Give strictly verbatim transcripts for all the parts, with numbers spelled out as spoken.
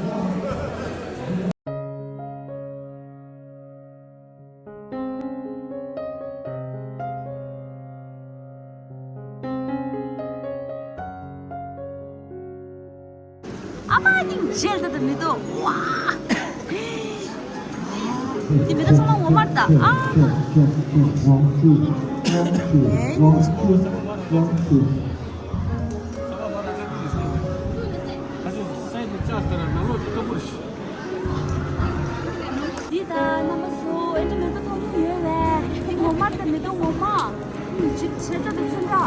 ཨ་མ་སྙིང་རྗེ་ལ་ད་མི་འདུག་ཝ། དེ་མི་འདུག་ཚང་མ་ངོ་མར་ད་ཨ། འདི་ད་རྣམ་པ་ཚོ་ཨེ་འདྲ་མེ་ཏོག་མཐོང་མྱོང་ཡོད་པས། འདི་ངོ་མ་རེད་ད། མེ་ཏོག་ངོ་མ། ཨུམ། ཅིག་བྱེད་ད་འདི་ཚོ་འདྲ།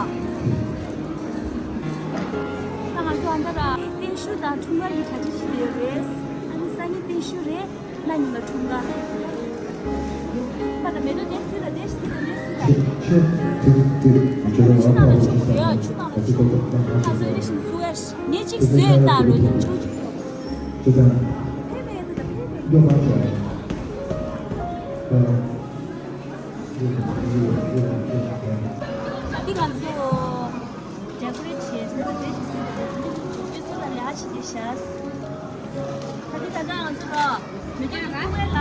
ད་ང་ཚོ་ཨ་མདའ་ར་བརྟན་བཞུགས་དང་འཁྲུངས་སྐར་གྱི་གྲ་སྒྲིག་བྱེད་ཀྱི་ཡོད་རེད། ཨ་ནི་སང་ཉིན་བརྟན་བཞུགས་རེད། གནངས་ཉིན་ལ་འཁྲུངས་སྐར། པ་ད་མེ་ཏོག་དེ་སུ་ལ་དེ་སུ་ལ་དེ་སུ་ལ། ཆུ་ནང་ལ་ཆུ་མོ་ཡོད། ཆུ་ནང་ལ་ཆུ། ང་ཚོ་ཨེ་ནི་བཞིན་བཟོ་ཡ་ངས་གཅིག་བཟོས་ད་ལོ་ཉིན་ཆུང་གཅིག་ཡོད། ཅི་དང་། ཕེབས་མེད་ད་ཕེབས་མེད། ཡོད་མ་བྱུང་། འདི་ང་ཚོ་ཌེ་ཀོ་རེ་ཊི་བྱས་ད་ལྟ་འདི་ཞིག་བཟོས་ད་ལྟ་འདི་ཚོ་ལ་ལས་ཀ་བྱེད་བསྡད་ཤག་ད་འདི་ད་ལྟ་ང་ཚོ་ལ་མེ་ཏོག་གི་ཕུང་བོ་ལ་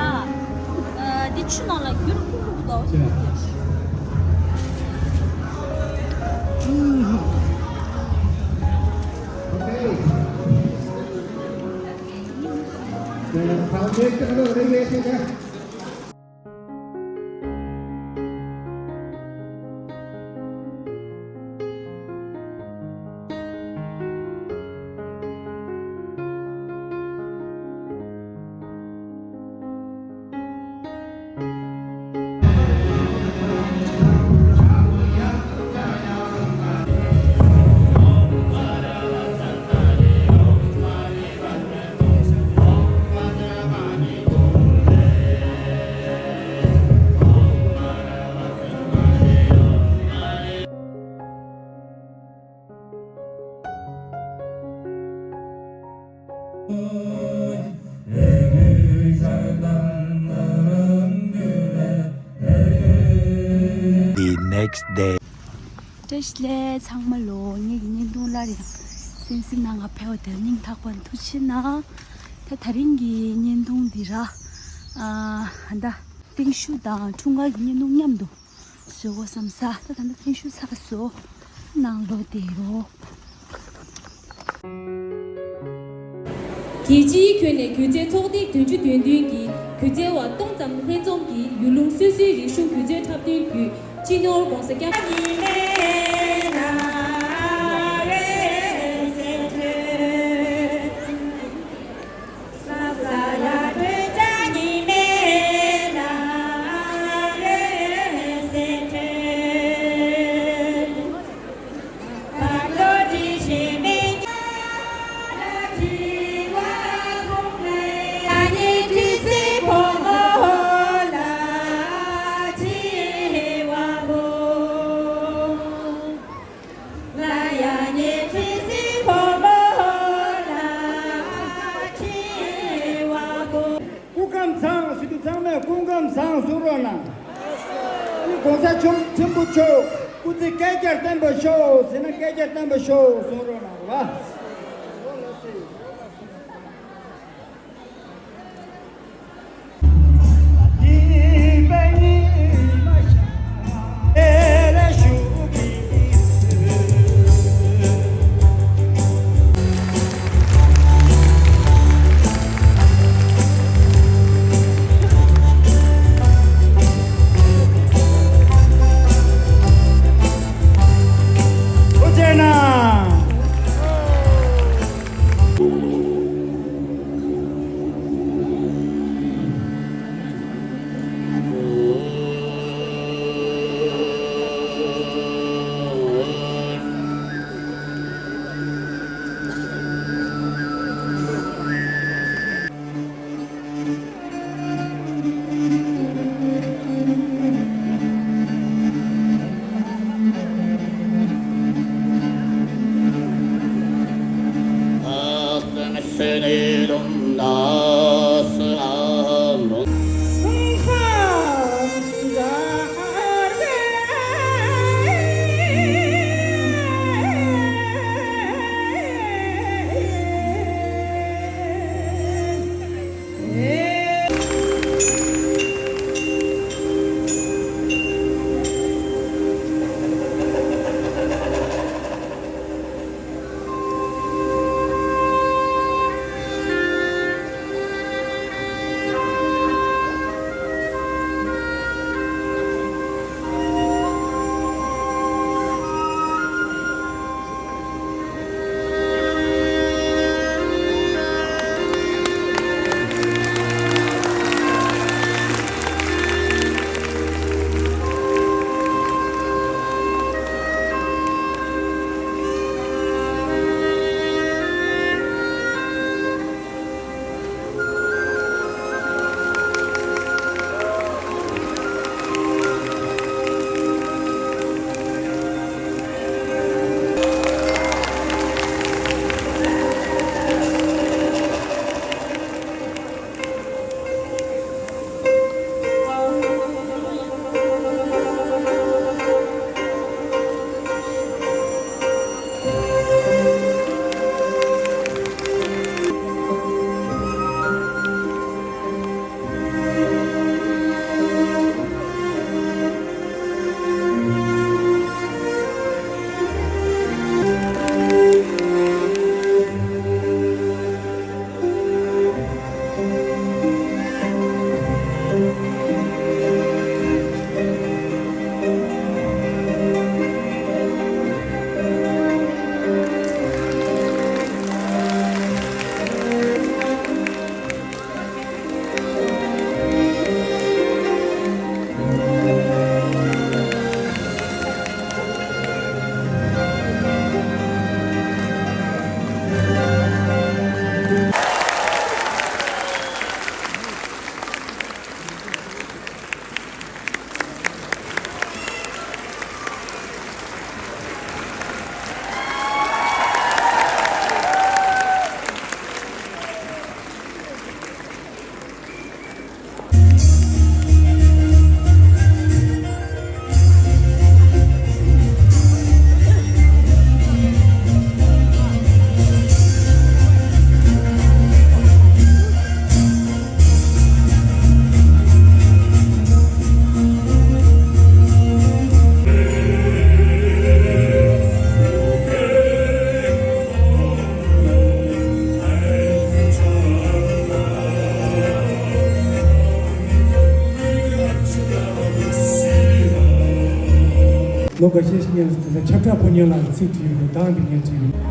འདི་ཆུ་ནང་ལ་རྒྱུ་རུ་ཁུག་ཁུག་འདུག་ད། ཨོ་ཁེ། The foundation of the relation. The next day. བཀྲ་ཤིས་བདེ་ལེགས་ཚང་མ་ལོ། ངེད་ཀྱི་བརྙན་ཐུང་སླར་ཡང་གསན་གཟིགས་གནང་བར་ཕེབས་པ་དེར་སྙིང་ཐག་པ་ནས་ཐུགས་རྗེ་ཆེ་གནང་། ད་དེ་རིང་གི་བརྙན་ཐུང་འདི་ར། ཨ་ད་བརྟན་བཞུགས་དང་འཁྲུངས་སྐར་གྱི་བརྙན་ཐུང་མཉམ་དུ་བཟོ་དགོས་བསམ་ས། ད་ད་ལྟ་བརྟན་བཞུགས་ཚར་སོང་། ནང་ལོག་བསྡད་རོགས། རྒྱལ་སྤྱིའི་ཁྱོན་ནས་སྒྱུ་རྩལ་ཚོགས་སྡེ་བདུན་ཅུ་དོན་བདུན་གྱི་སྒྱུ་རྩལ་བ་སྟོང་ཙམ་ལྷན་འཛོམས་ཀྱིས་ཡུལ་ལུང་སོ་སོའི་རིག་གཞུང་སྒྱུ་རྩལ་འཁྲབ་སྟོན་བརྒྱུད་སྤྱི་ནོར་༧གོང་ས་༧སྐྱབས། སྐུ་ཁམས་བཟང་ཞུ་དུས་ཚང་མས་སྐུ་ཁམས་བཟང་གསུང་རོགས་གནང་། ཨ་ནི་༧གོང་ས་མཆོག་ཆེན་པོ་མཆོག་སྐུ་ཚེ་བསྐལ་བརྒྱར་བརྟན་པར་ཤོག་ཟེར་ན་བསྐལ་བརྒྱར་བརྟན་པར་ཤོག་གསུང་རོགས་གནང་རོགས། ལོ་འགའ་ཤས་ཤིག་སྔོན་ལ་ཁྱབ་བསྒྲགས་ཕོ་ཉ་ལགས་ཚིག་བྲིས་ཡོད་པའི་གདངས་འདི་ངས་བྲིས་ཡོད།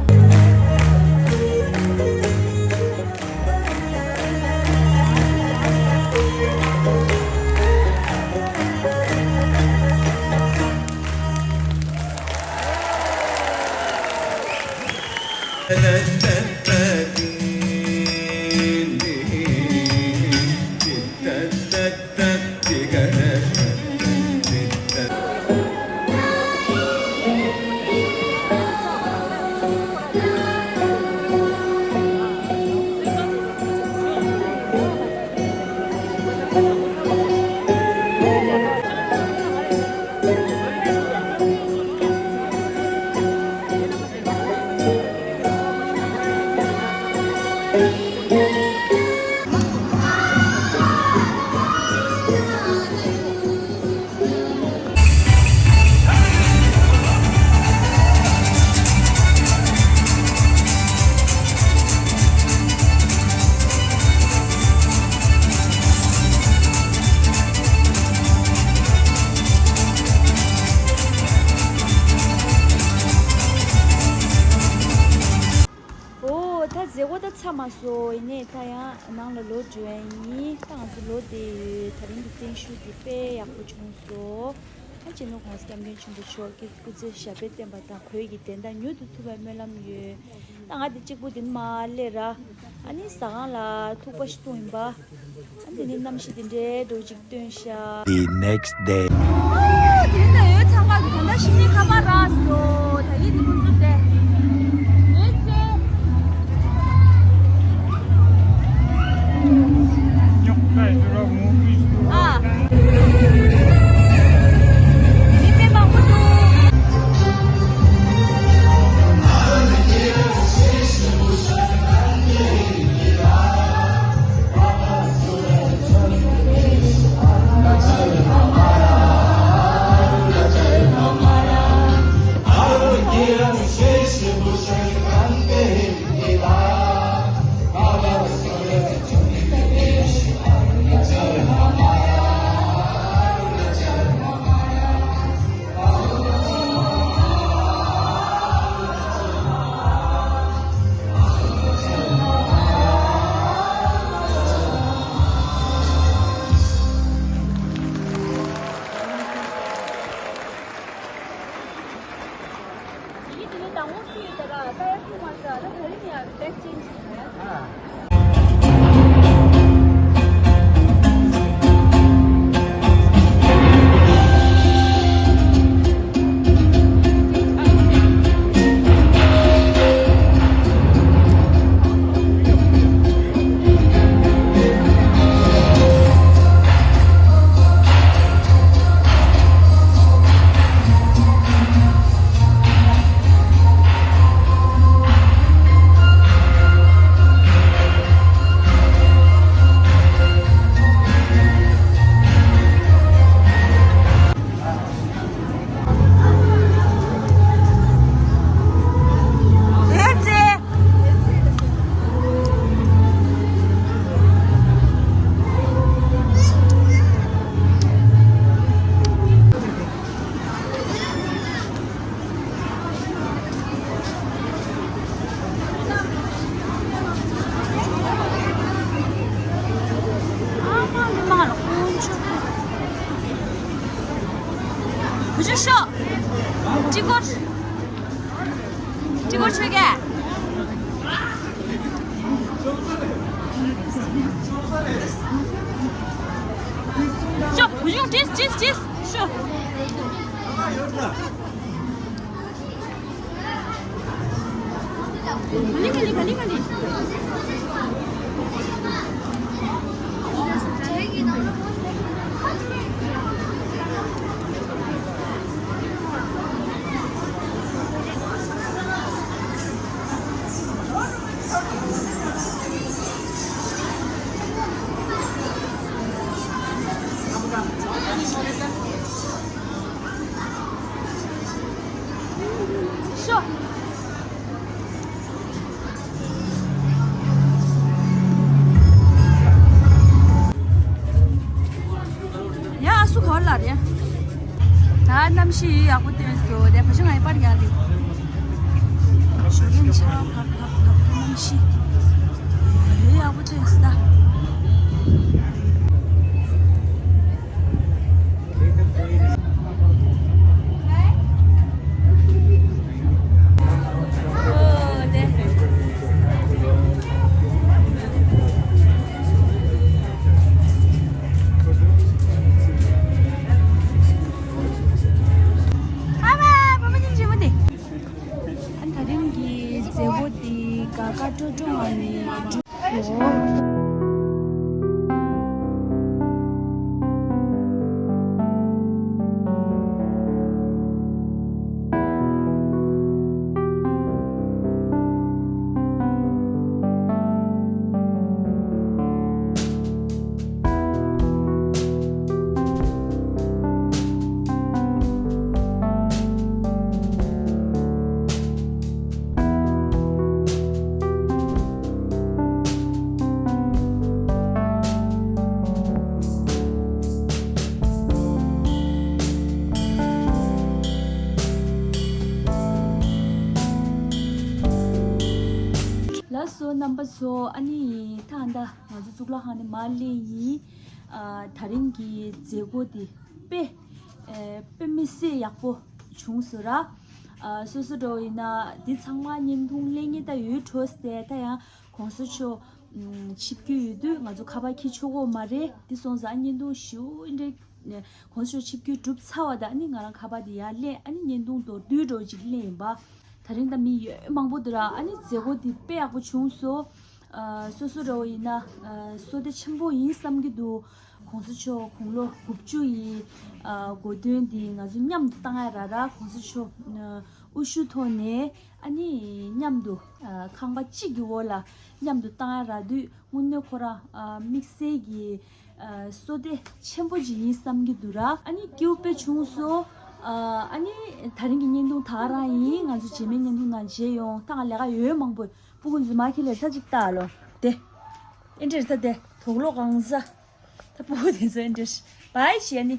ཨོ། ད་མཛད་སྒོ་ད་ཚར་མ་སོང་། ཡིན་ནའི་ད་ཡང་ནང་ལ་ལོག་འགྲོ་ཡ་ཡིན། ད་ང་ཚོ་ལོག་བསྡད་ཡོད། ད་རིང་གི་བརྟན་བཞུགས་འདི་དཔེ་ཡག་པོ་བྱུང་སོང་། ད་སྤྱི་ནོར་༸གོང་ས་༸སྐྱབས་མགོན་ཆེན་པོ་མཆོག་གི་སྐུ་ཚེ་ཞབས་པད་བརྟན་པ་དང་། བོད་ཀྱི་བདེན་མཐའ་མྱུར་དུ་ཐུབ་པའི་སྨོན་ལམ་ཡོད། ད་ང་འདི་གཅིག་པུ་འདི་ནས་མར་སླེབས་ར། ཨ་ནི་ཟ་ཁང་ལ་ཐུག་པ་ཞིག་བཏུང་ཡིན་པ། ཨ་འདི་ནི་གནམ་གཤིས་འདི་འདྲའི་འགྲོ་ཅིག་སྟོན་ཤག The next day. ཨོ། དེ་འདྲ་ཡོད། ཚང་མ་གི་དོན་དག་ཞིག་ནི་ཁ་པར་རག་སོང་། ད་ཡིན་འདི་ཁོང་ཚོ་དེ་ཡོད་ཚེ། ཨ། མི་དཔེ་མང་པོ་འདུག་ཡ་ཨ་སུ་གོ་ལ་རེད། ད་གནམ་གཤིས་ཡག་པོ་བསྟན་ འོ་དེ་བ་ཤ་ང་ཡི་པར་ཡག་ལེ། ཞོ་ལེན་ཆ་ཕབ་ཕབ་ཕབ་ཕབ་ནམ་ཤི། ཨེ་ཡག་པོ་ཐོན་སི་ད། ཨ་ད་རིང་གི་མཛད་སྒོ་འདི་ག་ག་སྤྲོ་སྤྲོ་ངང་ནས་འགྲུབ། ལགས་སོ་རྣམ་པ་ཚོ། ཨ་ནི་ད་ལྟ་ང་ཚོ་གཙུག་ལག་ཁང་ནས་མར་སླེབས་ཡིན། ཨ་ད་རིང་གི་མཛད་སྒོ་འདི་དཔེ་ཨེ་དཔེ་མི་སྲིད་ཡག་པོ་བྱུང་སོང་ར། ཨ་སོ་སོ་འདྲ་བོ་ཡིན་ན་འདི་ཚང་མ་བརྙན་ཐུང་ལེན་མཁན་ད་ཡོད་འགྲོ་སྟེ། ད་ཡང་གོང་ས་མཆོག་ཨམ་ཆིབས་བསྒྱུར་ཡོད་དུས་ང་ཚོ་ཁ་པར་འཁྱེར་ཆོག་གི་མ་རེད། འདི་སོང་ཙང་ཨ་བརྙན་ཐུང་ཞེ་པོ་འདྲ་གོང་ས་མཆོག་ཆིབས་བསྒྱུར་གྲུབ་ཚར་བ་དང་ཨ་ནི་ང་རང་ཁ་པར་འདི་ཡར་ལེན། ཨ་ནི་བརྙན་ཐུང་མདོར་བསྡུས་འདྲ་བོ་ཅིག་ལེན་ཡིན་པ། ད་རིང་ད་མི་ཡོད་མང་པོ་འདུག་ར། ཨ་ནི་མཛད་སྒོ་འདི་དཔེ་ཡག་པོ་བྱུང་སོང་། ཨ་སོ་སོ་འདྲ་བོ་ཡིན་ན་ཨ་བསོད་བདེ་ཆེན་པོ་ཡིན་བསམ་གྱི་འདུག་གོང་ས་མཆོག་དགུང་ལོ་དགུ་བཅུ་ཡི་ཨ་གོ་སྟོན་འདི་ང་ཚོ་མཉམ་དུ་བཏང་ཡ་ར་ར། གོང་ས་མཆོག་ཨ་དབུ་བཞུགས་ཐོག་ནས་ཨ་ནི་མཉམ་དུ་ཨ་ཁང་པ་གཅིག་གི་འོག་ལ་མཉམ་དུ་བཏང་ཡ་རག་དུས་དངོས་གནས་ཁོ་རང་ཨ་དམིགས་བསལ་གྱི་ཨ་བསོད་བདེ་ཆེན་པོ་ཅིག་ཡིན་བསམ་གྱི་འདུག་ར། ཨ་ནི་སྐྱིད་པོ་དཔེ་བྱུང་སོང་། ཨ་ཨ་ནི་ད་རིང་གི་བརྙན་ཐུང་ད་ག་རང་ཡིན། ང་ཚོ་རྗེས་མའི་བརྙན་ཐུང་ནང་མཇལ་ཡོང་། ད་ང་ལས་ཀ་ཡོད་མང་པོ། སྤུ་གུ་ཚོ་མ་ཁྱེར་ལས་ད་ཅིག་ལྟ་ལོ། དེ་ཨེ་འདྲེར་ད་དེ་དོག་ལོ་གང་ཟ། ད་སྤུ་གུ་དེ་ཚོ་ཨེ་འདྲེར་བའི་ཤི་ཨ་ནི།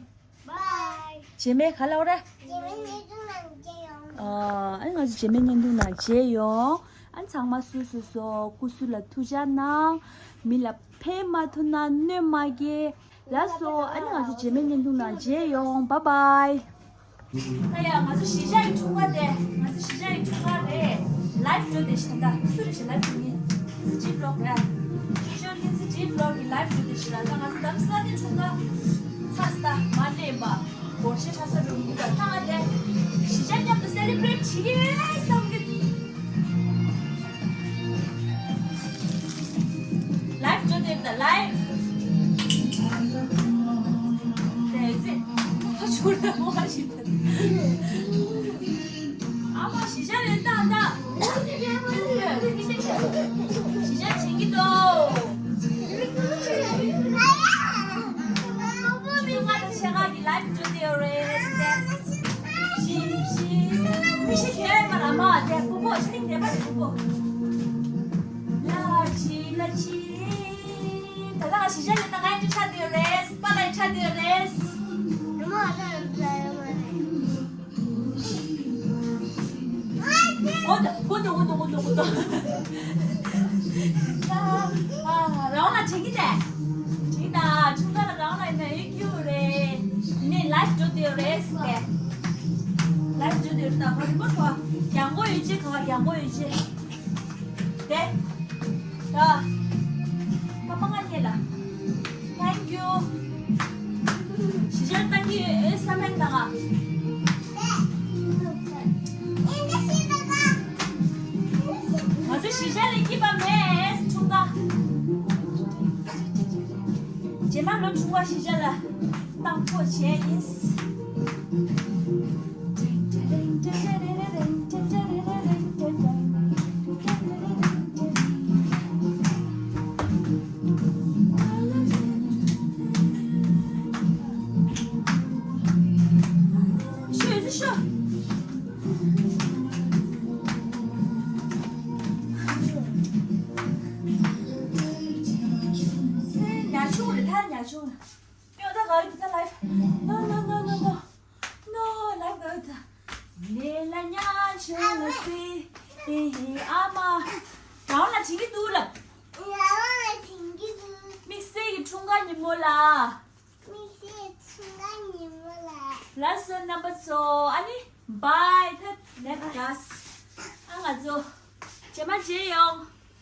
བའི། རྗེས་མའི་ག་ལ་འོ་ར། རྗེས་མའི་བརྙན་ཐུང་ནང་མཇལ་ཡོང་། ཨ་ཨ་ནི་ང་ཚོ་རྗེས་མའི་བརྙན་ཐུང་ནང་མཇལ་ཡོང་། ཨ་ནི་ཚང་མ་སོ་སོ་སོ་སྐུ་གཟུགས་ལ་ཐུགས་ཅག་གནང་། མི་ལ་ཕན་མ་ཐོགས་ན་གནོད་མ་སྐྱེལ། ལགས་སོ། ཨ་ནི་ང་ཚོ་རྗེས་མའི་བརྙན་ཐུང་ནང་མཇལ་ཡོང་། བའི་བའི། ཨ་ཡ། ང་ཚོ་གཞིས་ཆགས་ཀྱི་འཁྲུངས་སྐར་དེ། ང་ཚོ་གཞིས་ཆགས་ཀྱི་འཁྲུངས་སྐར་རེད། ལའིབ་འགྲོ་བསྡད་ཤག་ད་སུ་རེད་ཤག་ལའིབ་འགྲོ་མཁན། ལིན་ཙི་ཇི་བི་ལོག་རེད། ཁྱེད་ཚོ་ལིན་ཙི་ཇི་བི་ལོག་གི་ལའིབ་འགྲོ་བསྡད་ཤག་ད་ང་ཚོ་ད་ས་ནས་འཁྲུངས་སྐར་ཚར་སོང་། ད་མ་སླེབས་པ་སྒོར་གཞས་འཁྲབ་ས་འགྲོ་གི་འདུག་ད་ད་ང་དེ་གཞིས་ཆགས་མཉམ་དུ་སེ་ལེ་བྷི་རེཊ་བྱེད་ཀྱི་ཡོད་བསམ་གྱི། ལའིབ་འགྲོ་བསྡད་ད་ལའིབ། དེ་ཚེ་ཁོ་ཆུར་ད་མོ་ཧ་ཞིག་ཨ་མ་གཞིས་ཆགས་ལས་ད་ད། གཞིས་ཆགས་བྱེད་ཀྱི་འདུག་ང་དང་ཆེ་ཁག་གི་ལའིབ་འགྲོ་བསྡད་ཡོད་རེད། ཞི་ཞི་མི་ཤི་ཁྱེད་མ་ལ་མ་དེ་ཕུ་པོ་ཤི་ལིང་དེ་པ་ཕུ་པོ། ལ་ཆི་ལ་ཆི། ད་ལྟ་ང་གཞིས་ཆགས་ལས་ད་ང་འདྲི་ཆགས་བསྡད་ཡོད་རེད། པཱ་ལགས་ཆགས་བསྡད་ཡོད་རེད། ཨོ་ད་ཨོ་ད་ཨོ་ད་ཨོ་ད། ཨ་ཨ་རང་ལ་དྲན་གྱི་ནས། དྲན་ད་ཆུང་ད་ལ་རང་ལ་ཡིན་ན་ཨེ་ཁྱུ་རེད། ནས་ལའིབ་འགྲོ་བསྡད་ཡོད་རེད་ཟེར། ལའིབ་འགྲོ་བསྡད་ཡོད་རེད། ད་ང་རིང་པོ་ཐོག་རྒྱང་མགོ་ཡོད་ཅེ་ག་རྒྱང་མགོ་ཡོད་ཅེ། དེ། ད། ཀ་པ་ང་ཉེ་ལ། Thank you. གཞིས་ཆགས་ལྟ་གི་ཨེ་ས་མེད་ད་ག་ང་ཚོ་གཞིས་ཆགས་ལས་སྐྱིད་པ་མེད་འཁྲུངས་སྐར། རྗེས་མ་ལོ་འཁྲུངས་སྐར་གཞིས་ཆགས་ལ་བཏང་ཕོད་བྱས་ཡིན། ཤོད་ཤོད། ཉ་ཆུང་རེད་ད་ཉ་ཆུང་། ཡོད་ད་ག་ཡོད་ད་ལའིབ། No, no, no, no, no. No, ལའིབ་ག་ཡོད་ད། ནེ་ལ་ཉ་ཆོ་ལ་སི་ཨེ་ཧེ་ཨ་མ། རང་ལ་བྱིན་གྱི་འདུག་ལབ། རང་ལ་བྱིན་གྱི་འདུག་དམིགས་བསལ་གྱི་འཁྲུངས་སྐར་ཉིན་མོ་ལ། དམིགས་བསལ་འཁྲུངས་སྐར་ཉིན་མོ་ལ། ལགས་སོ་རྣམ་པ་ཚོ། ཨ་ནི་བཱའི། ད་ནེག་སི་ཊི་ཨ་ང་ཚོ་རྗེས་མ་མཇལ་ཡོང་།